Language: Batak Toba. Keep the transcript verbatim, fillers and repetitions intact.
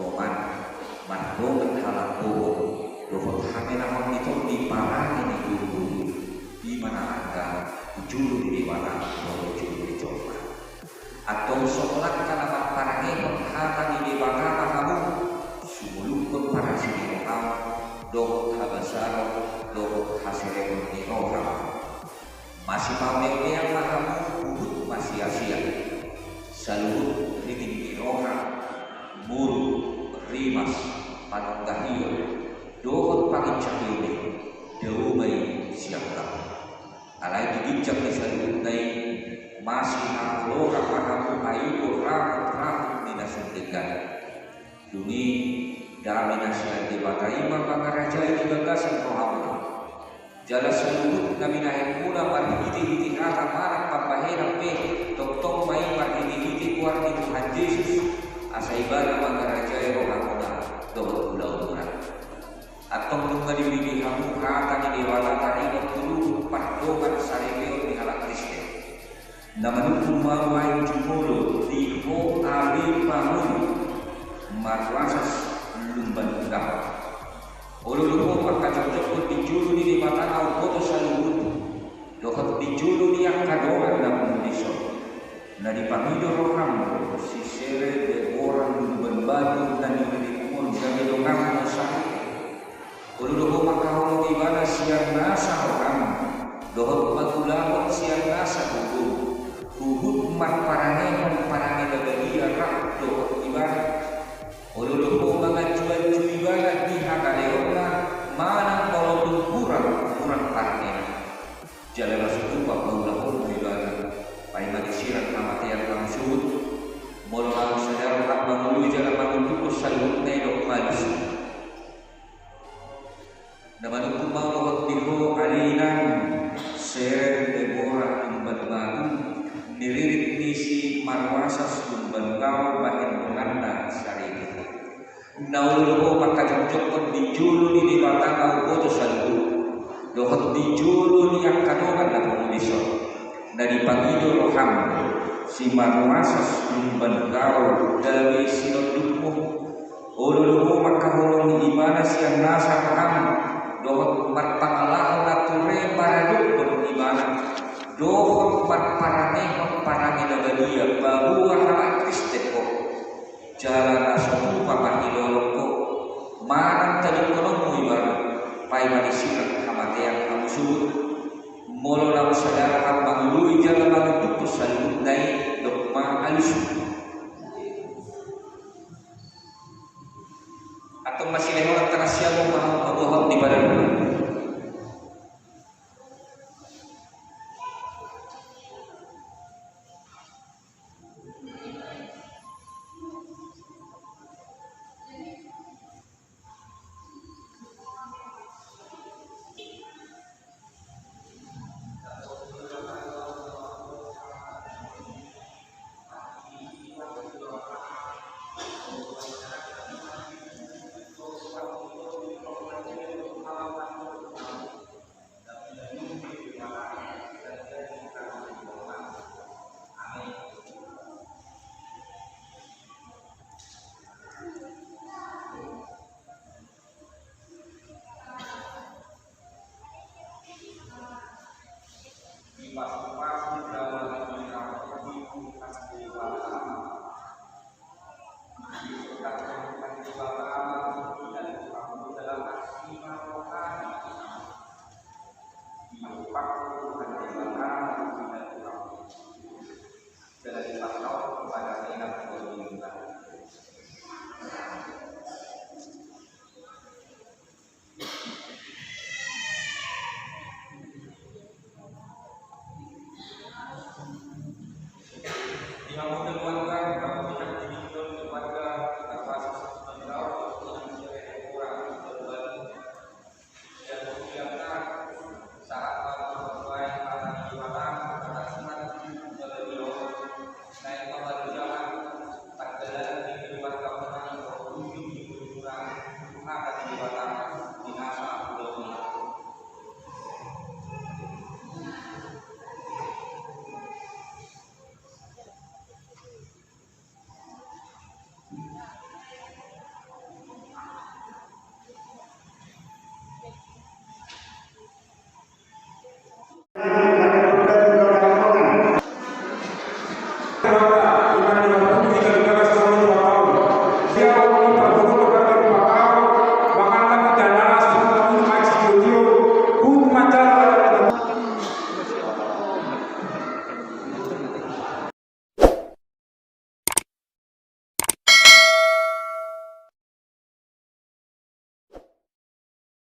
Dongan, mardongan halak bohong, dohot hamenahon ni tondi parange ni guru, i ma na angka di jolo ni Debata dohot jolo ni jolma. Antong songon angka na marparangehon hata ni Debata ma hamu, sumolukhon parasi ni roham, dohot habasaron, dohot haserepon ni roha. Masipaoneonean ma hamu huhut masiasia. Saluhut ringin ni roha, muruk, rimas, panunggahion, dohot panginsakion i, dao ma i siangkap. Alai di ginjang ni saluhutna i, masihaholongan ma hamu maido rahut-rahut ni na sun denggan. Dung i, dame na sian Debata i ma mangarajai di bagasan rohamuna. Jala saluhut na binahenmuna marhitehite hata manang pambahenan pe, tongtong ma i marhitehite goar ni Tuhan Jesus, asa Ibana mangarajai rohamuna dohot ulaonmuna. Antong nunga dibege hamu hata ni Debata taringot tu luhut pardongan saripeon ni halak Kristen. Na manungkun ma ahu jumolo di ho ale pangoli, marwasas lumban gahar. Olo do ho mangkajongjonghon di jolo ni Debata na umboto saluhut, dohot di jolo ni angka dongan na pungu dison. Na dipangido roham do sisere Debora lumban batu na niriritmon gabe donganmu sahit. Olo do ho mangkaholongi Ibana sian nasa roham, dohot mangulahon sian nasa gogo, huhut marparangehon parange na badia rap dohot Ibana. Olo do ho manganjuanju Ibana di hagaleonna, manang molo tung hurang, hurang parangena. Jala na so tupa paulahonmu Ibana, paima disirang hamatean hamu suhut. Molo na sada roham mangoloi jala mangudukhon saluhutna i, dok ma alusi. Na manungkun ma ahu dohot di ho ale inang, sere Debora lumban batu, niririt ni si marwasas lumban gahar bahen donganna saripeon. Na olo do ho mangkajongjonghon di jolo ni Debata na umboto saluhut, dohot di jolo ni angka dongan na pungu dison. Na dipangido roham do si marwasas lumban gahar gabe sinondukmu. Olo do ho mangkaholongi Ibana sian nasa roham, dohot marpangalaho na ture maradophon Ibana, dohot marparangehon parange na badia paboa halak Kristen ho. Jala na so tupa marhilolong ho, manang tadingkononmu Ibana, paima disirang hamatean hamu suhut. Molo na sada roham mangoloi jala mangudukhon saluhutna i, dok ma alusi. Antong masilehonan tangan siamun ma hamu paboahon ni padan.